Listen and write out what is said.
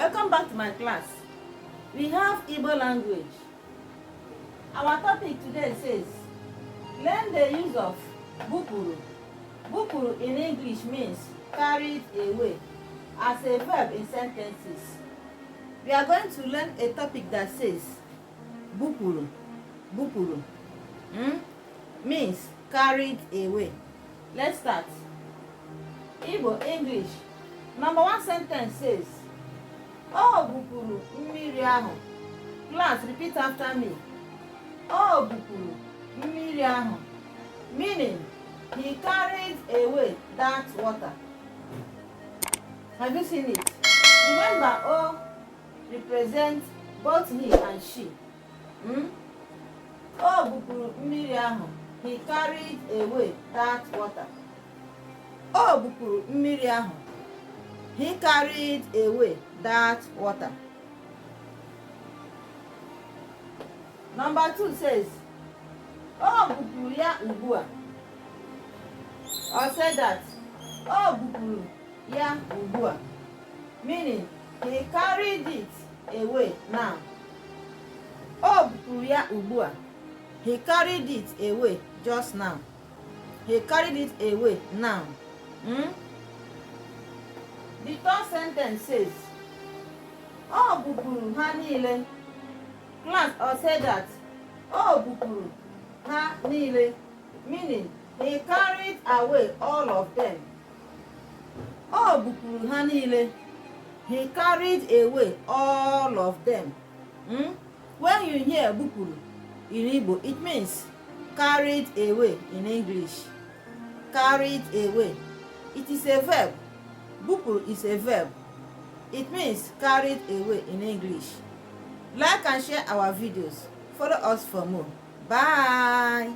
Welcome back to my class. We have Igbo language. Our topic today says, learn the use of Bupuru. Bupuru in English means carried away as a verb in sentences. We are going to learn a topic that says Bupuru. Bupuru means carried away. Let's start. Igbo English. Number one sentence says, "Oh Bupuru mmiri ahụ." Class, repeat after me. "Oh Bupuru mmiri ahụ." Meaning, he carried away that water. Have you seen it? Remember, "Oh" represents both he and she. "Oh Bupuru mmiri ahụ." He carried away that water. "Oh Bupuru mmiri ahụ." He carried away that water. Number two says, "Oh Bupuru ya ugbu a." Or say that, "Oh Bupuru ya ugbu a." Meaning, he carried it away now. "Oh Bupuru ya ugbu a." He carried it away just now. He carried it away now. The third sentence says, "Oh Bupuru ha niile." Class, or say that, "Oh Bupuru ha niile." Meaning, he carried away all of them. "Oh Bupuru ha niile." He carried away all of them. When you hear Bupuru in Igbo, it means carried away in English. Carried away. It is a verb. Bupuru is a verb. It means carried away in English. Like and share our videos. Follow us for more. Bye.